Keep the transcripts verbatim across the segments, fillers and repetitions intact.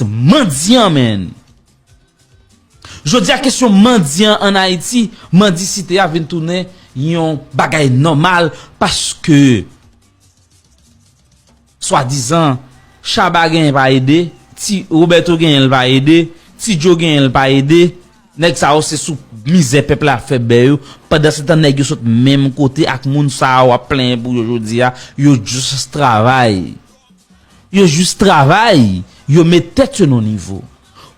Mandyan, menn. Jodi a, kesyon mandyan an Ayiti, mandisite a vin tounen yon bagay nòmal paske swadizan, Chaba genyen pa ede, Ti Roberto genyen l pa ede, Ti Joe genyen l pa ede. Nèg sa yo se sou mizè pèp la ap fè bè yo. Pandansetan, nèg yo sot menm kote ak moun sa yo ap plenyen pou yo jodi a, yo jis travay. Yo jis travay, yo met tèt yo nan nivo.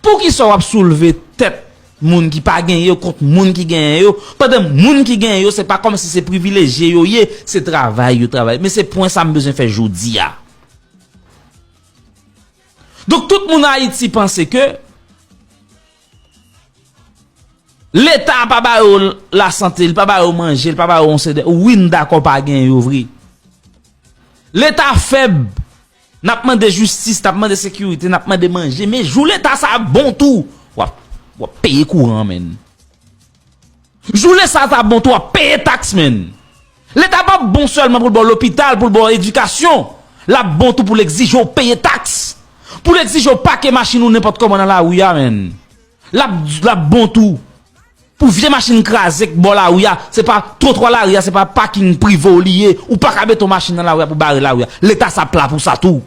Poukisa w ap soulve tèt moun ki pa genyen yo kont moun ki genyen yo, pandan moun ki genyen yo, se pa kòmsi se privilejye yo ye, se travay yo travay. Men se pwen sa m bezwen fè jodi a. Donk, tout moun Ayiti panse ke Leta pa ba yo lasante, li pa ba yo manje, li pa ba yo yon seri de, wi, n dakò pa gen yo vre. Leta fèb, n ap mande jistis, n ap mande sekirite, n ap mande manje, men jou Leta sa ap bon tou, w ap, w ap peye kouran, menn. Jou Leta sa ap bon tou, w ap peye taks, menn. Leta p ap bon sèlman pou l ba w lopital, pou l ba w edikasyon, l ap bon tou pou l egzije w peye taks, pou l egzije w pake machin ou nenpòt kòman nan lari a, menn. L ap, l ap bon tou. Pou vye machin kraze k bò lari a, se pa twotwa lari a, se pa paking prive w li ye. Ou pa ka mete yon machin nan lari a pou bare lari a. Leta sa ap la pou sa tou.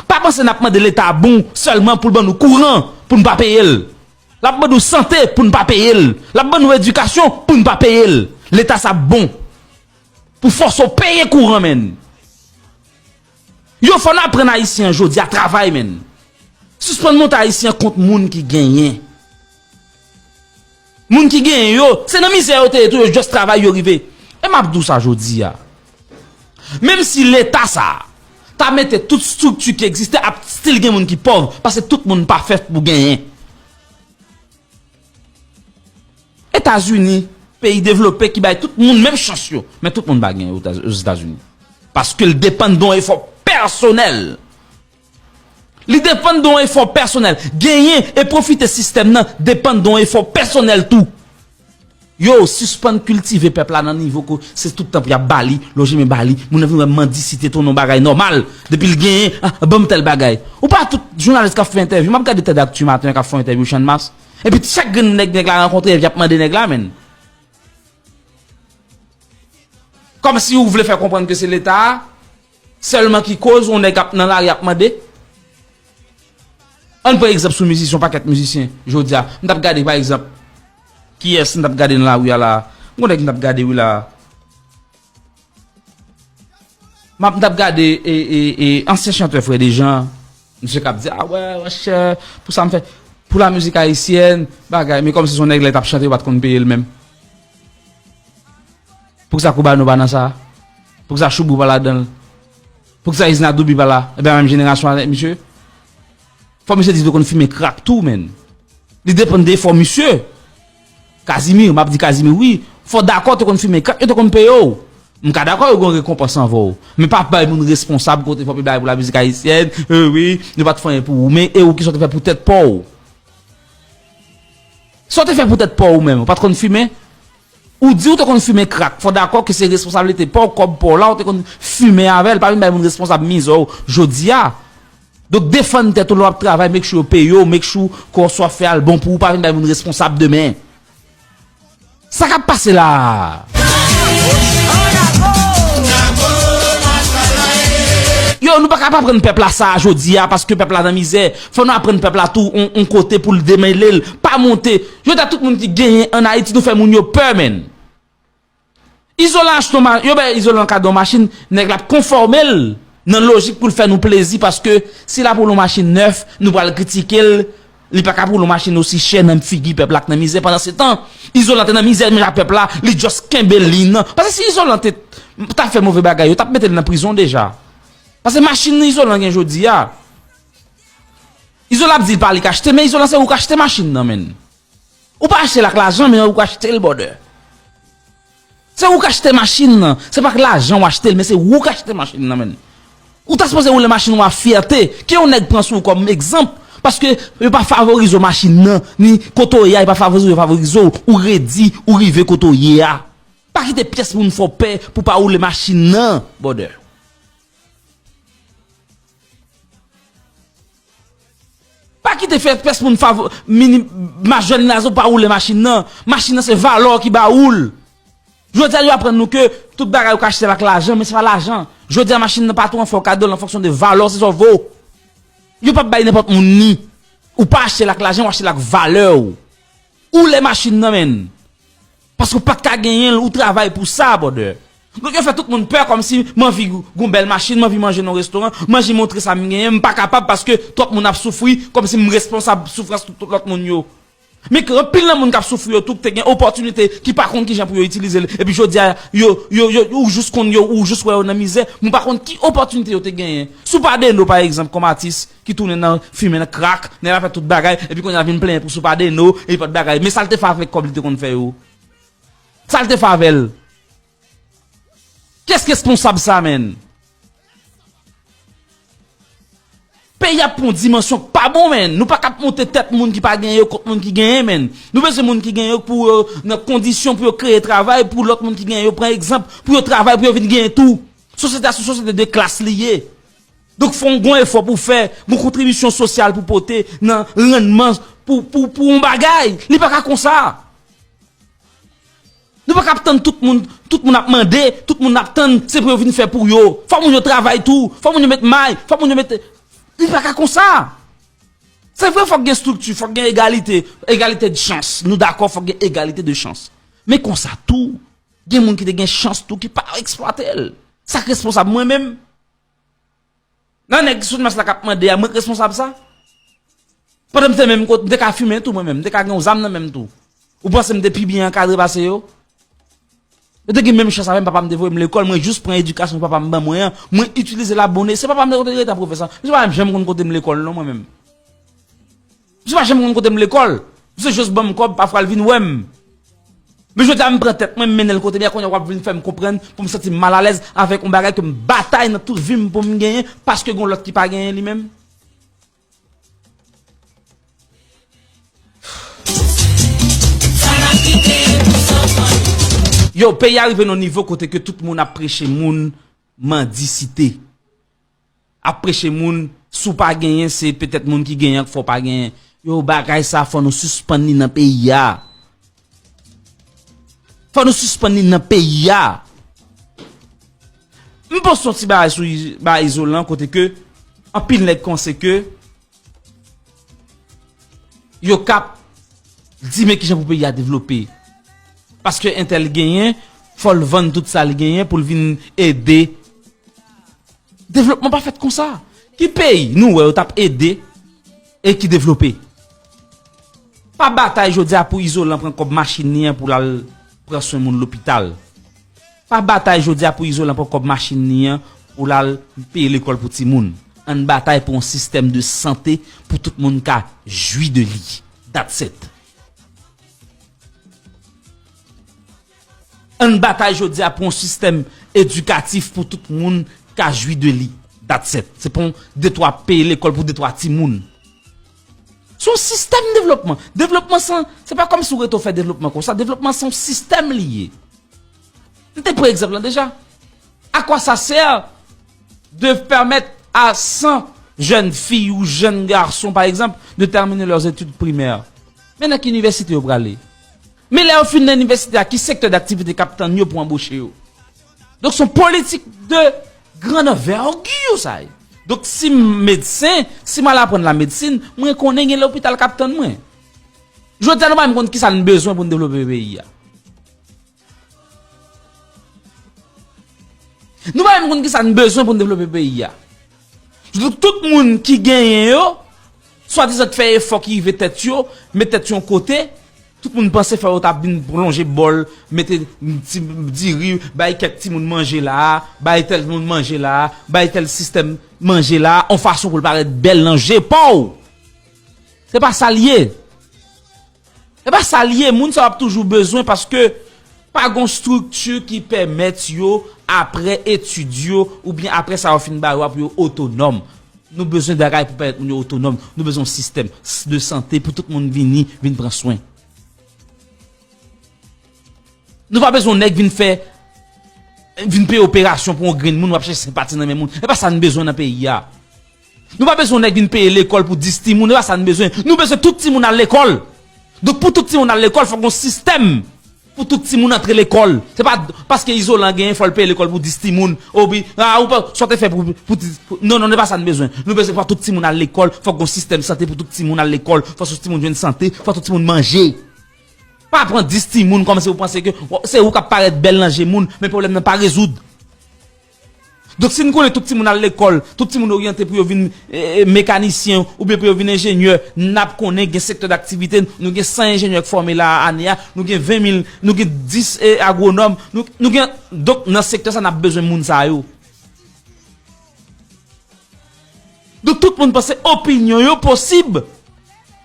Pa panse n ap mande Leta bon sèlman pou l ban nou kouran, pou n pa peye l. L ap ban nou sante pou n pa peye l. L ap ban nou edikasyon pou n pa peye l. Leta sa ap bon. Pou fòse w peye kouran, menn. Yo, fò n aprann Ayisyen an jodi a travay, menn. Sispann monte Ayisyen an kont moun ki genyen. Moun ki genyen yo, se nan mizè yo te ye tou, yo just travay, yo rive. E m ap di w sa jodi a. Menm si Leta sa a ta mete tout estrikti ki egziste, ap still gen moun ki pòv, paske tout moun pa fèt pou genyen. Etazini, peyi devlope ki bay tout moun menm chans yo, men tout moun pa genyen Ozetazini. Paske l depann de yon efò pèsonèl. Li depann de yon efò pèsonèl. Genyen e pwofite sistèm nan depann de yon efò pèsonèl tou. Yo, sispann kiltive pèp la nan nivo ke se tout tan pou y ap ba li, lonje men ba li. Moun nan vin wè mandisite tounen yon bagay nòmal. Depi l genyen, ah, ban m tèl bagay. Ou pa tout jounalis k ap fè entèvyou. M ap gade Tèd Akti maten an k ap fè yon entèvyou Channmas. Epi chak grenn nèg, nèg la rankontre, epi y ap mande nèg la, menn. Kòmsi ou vle fè konprann ke se Leta a sèlman ki koz yon nèg ap nan lari ap mande. Ann pran egzanp sou mizisyen, yon pakèt mizisyen, jodi a. M t ap gade, pa egzanp, kiyès m t ap gade nan lari a la. M gon nèg m t ap gade, wi, la. M ap, m t ap gade, e, e, e, ansyen chantè Frè Dejan, misye k ap di, a wè, monchè, pou sa m fè, pou la mizik ayisyèn, bagay, men kòmsi se yon nèg lè l t ap chante, yo pa t konn peye l menm. Poukisa Koubano pa nan sa? Poukisa Choubou pa ladan l? Poukisa Isna Doubi pa la? Ebyen, menm jenerasyon avèk misye. Fò misye di li te konn fimen krak tou, menn. Li depann de efò misye. Kazimir, m ap di Kazimir, wi. Fò w dakò, te konn fimen krak, yo te konn peye w. M ka dakò, yo gen yon rekonpans anvè w. Men pa bay moun responsab kote fò w bay pou lamizik ayisyèn. E wi, nou pa t fè anyen pou ou. Men e ou ki sa w te fè pou tèt pa w? Sa w te fè pou tèt pa w ou menm? Ou pa t konn fimen? Ou di ou te konn fimen krak. Fò w dakò ke se responsablite pa w, kòb pa w la, ou te konn fimen avè l. Pa vin bay moun responsab mizè w jodi a. Donk, defann tèt ou lè w ap travay, make sure yo peye w, make sure kò sa w ap fè a l bon pou ou, pa vin bay moun responsab demen. Sa k ap pase la a? Yo, nou pa ka pa aprann pèp la sa a jodi a, paske pèp la nan mizè. Fò nou aprann pèp la tou on, on kote pou l demele l, pa monte. Jodi a, tout moun ki genyen ann Ayiti, nou fè moun yo pè, menn. Izolan achte yon ma-, yo bay Izolan kado yon machin, nèg la ap konfòme l nan lojik pou l fè nou plezi, paske si l ap woule yon machin nèf, nou pral kritike l, li pa ka ap woule yon machin osi chè nan figi pèp la k nan mizè. Pandansetan, Izolan te nan mizè menm jan ak pèp la, li just kenbe liy nan. Paske si Izolan te, t ap fè move bagay, yo t ap mete l nan prizon deja. Paske machin Izolan gen jodi a, Izolan ap di l pa li k achte, men Izolan se ou k achte machin nan, menn. Ou pa achte l ak lajan, men ou k achte l, brother. Se ou k achte machin nan. Se pa ak lajan w achte l, men se ou k achte machin nan, menn. Ou ta sipoze woule machin ou a fyète. Ke yon nèg pran sou ou kòm egzanp. Paske yo pa favorize w machin nan, ni kote w ye a, yo pa favorize w, yo favorize w. Ou redi, ou rive kote w ye a. Pa kite pyès moun fè w pè pou w pa woule machin nan, brother. Kite fè pès moun favo, mini, ma jèn la, ou pa woule machin nan. Machin nan se valè ki ba ou l. Jodi a, yo aprann nou ke tout bagay ou ka achte l ak lajan, men se pa lajan. Jodi a, machin nan pa tou an fè w kado l an fonksyon de valè w, se sa w vo. Yo p ap bay nenpòt moun ni. Ou pa achte l ak lajan, ou achte l ak valè w. Ou lè machin nan, menn. Paske ou pa t ka genyen l, ou travay pou sa, brother. Donk, yo fè tout moun pè, kòmsi m anvi gon bèl machin, m anvi manje nan restoran, m anvi montre sa m genyen, m pa kapab paske twòp moun ap soufri, kòmsi m responsab soufrans tout lòt moun yo. Men gen anpil nan moun k ap soufri yo tou, ki te gen opòtinite, ki pa konn kijan pou yo itilize l. Epi jodi a, yo, yo, yo, ou jis konn yo, ou jis wè yo nan mizè, men ou pa konn ki opòtinite yo te genyen. Soupadeno, pa egzanp, kòm atis, ki tounen nan fimen, nan krak, nèg la fè tout bagay, epi kounye a vin plenyen pou Soupadeno, epi pa t bagay. Men sa l te fè avèk kòb li te konn fè yo. Sa l te fè avè l. Kiyès ki responsab sa, menn? Peyi a pran yon dimansyon k pa bon, menn. Nou pa ka ap monte tèt moun ki pa genyen yo kont moun ki genyen, menn. Nou bezwen moun ki genyen yo pou yo nan kondisyon pou yo kreye travay, pou lòt moun ki genyen yo pran egzanp, pou yo travay, pou yo vin genyen tou. Sosyete a se yon sosyete de klas li ye. Donk, fò n gon efò pou fè, gon kontribisyon sosyal pou pote nan rannman pou, pou, pou yon bagay. Li pa ka konsa. Nou pa ka ap tann tout moun, tout moun ap mande, tout moun ap tann, se pou yo vin fè pou yo. Fò moun yo travay tou, fò moun yo met may, fò moun yo met. Li pa ka konsa. Se vre, fòk gen estrikti, fòk gen egalite, egalite de chans. Nou dakò, fòk gen egalite de chans. Men konsa tou, gen moun ki te gen chans tou ki pa eksplwate l. Sa k responsab, mwen menm? Nan nèg sou mas la k ap mande a, mwen k responsab sa? Pandan m te menm kote, m te ka fimen tou mwen menm, m te ka gen yon zam nan men m tou. Ou panse m te pi byen ankadre pase yo? Yo te gen menm chans avè m, papa m te voye m lekòl, mwen jis pran edikasyon papa m ban mwen an, mwen itilize l a bon esè. Papa m te konn rete an pwofesè. Misye pa janm konn kote m lekòl non, mwen menm. Misye pa janm konn kote m lekòl. Misye jis ban m kòb, pafwa l vin wè m. Men jodi a m pran tèt mwen, m mennen l kote m ye a, kounye a w ap vin fè m konprann pou m santi m malalèz avèk yon bagay ke m batay nan tout vi m pou m genyen, paske gen lòt ki pa genyen li menm. Yo, peyi a rive nan nivo kote ke tout moun ap preche moun mandisite. Ap preche moun, si w pa genyen, se petèt moun ki genyen k fè w pa genyen. Yo, bagay sa, fò nou sispann li nan peyi a. Fò nou sispann li nan peyi a. M poste yon ti bagay sou Iz-, bagay Izolan kote ke anpil nèg panse ke yo k ap di men kijan pou peyi a devlope. Paske entèl genyen, fò l vann tout sa l genyen pou l vin ede. Devlopman pa fèt konsa. Ki peyi nou wè yo t ap ede e ki devlope? Pa batay jodi a pou Izolan pran kòb machin li an pou l al pran swen moun lopital. Pa batay jodi a pou Izolan pran kòb machin li an pou l al peye lekòl pou timoun. Ann batay pou yon sistèm de sante pou tout moun ka jwi de li. That's it. Ann batay jodi a pou yon sistèm edikatif pou tout moun ka jwi de li. That's it. Se pa yon de twa peye lekòl pou de twa timoun. Se yon sistèm devlopman. Devlopman san, se pa kòmsi w rete w fè devlopman konsa. Devlopman se yon sistèm li ye. M te pran egzanp lan deja. À quoi ça sert de permettre à cent jeunes filles ou jeunes garçons, par exemple, de terminer leurs études primaires? Men nan ki inivèsite yo prale? Men lè yo fin nan inivèsite a, ki sektè daktivite k ap tann yo pou anboche yo? Donk, se yon politik de grande envergure, sa ye. Donk, si m medsen, si m al aprann lamedsin, mwen konnen gen lopital k ap tann mwen. Jodi a, nou pa menm konn kisa n bezwen pou n devlope peyi a. Nou pa menm konn kisa n bezwen pou n devlope peyi a. Tout, tout moun ki genyen yo, swadizan k fè efò ki rive tèt yo, met tèt yo yon kote, tout moun panse fò yo ta vin plonje bòl, mete ti diri, bay kèk timoun manje la a, bay tèl moun manje la a, bay tèl sistèm manje la a, yon fason pou l parèt bèl nan je pa w. Se pa sa l ye. E pa sa l ye, moun sa yo ap toujou bezwen paske pa gon estrikti ki pèmèt yo, apre etid yo, oubyen apre sa yo fin ba yo a, pou yo otonòm. Nou bezwen bagay pou pèmèt moun yo otonòm. Nou bezwen yon sistèm s-, de sante pou tout moun vini, vin pran swen. Nou pa bezwen yon nèg vin fè, vin peye operasyon pou yon grenn moun, w ap chèche senpati nan men moun. E pa sa n bezwen nan peyi a. Nou pa bezwen yon nèg vin peye lekòl pou dis timoun, e pa sa n bezwen. Nou bezwen tout timoun al lekòl. Donk pou tout timoun al lekòl, fòk gon sistèm pou tout timoun antre lekòl. Se pa paske Izolan genyen, fò l peye lekòl pou dis timoun. Obi, a, ou pa, sa w te fè pou, pou, pou, non, non, se pa sa n bezwen. Nou bezwen fò tout timoun al lekòl, fòk gon sistèm sante pou tout timoun al lekòl, fò tout timoun jwenn sante, fò tout timoun manje. Pa pran dis timoun kòmsi ou panse ke se ou k ap parèt bèl nan je moun, men pwoblèm nan pa rezoud. Donk si n konnen tout timoun al lekòl, tout timoun oryante pou yo vin e, e, mekanisyen oubyen pou yo vin enjenyè, n ap konnen gen sektè daktivite, nou gen san enjenyè k fòme la ane a, nou gen ven mil, nou gen dis e, agwonòm, nou, nou gen, donk nan sektè sa n ap bezwen moun sa yo. Donk tout moun panse opinyon yo posib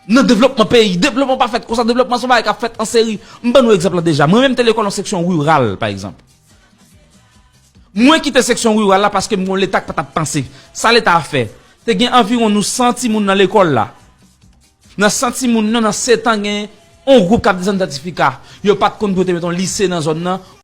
nan devlopman peyi. Devlopman pa fèt konsa, devlopman se yon bagay k ap fèt an seri. M ban nou egzanp la deja. Mwen menm te lekòl nan seksyon riral, pa egzanp. Mwen kite seksyon riral la paske m gon Leta k pa t ap panse. Sa Leta a fè? Te gen anviwon nou san timoun nan lekòl la. Nan san timoun nan, nan sèt an, gen yon gwoup k ap desann sètifika. Yo pa t konn pou yo te met yon lise nan zòn nan.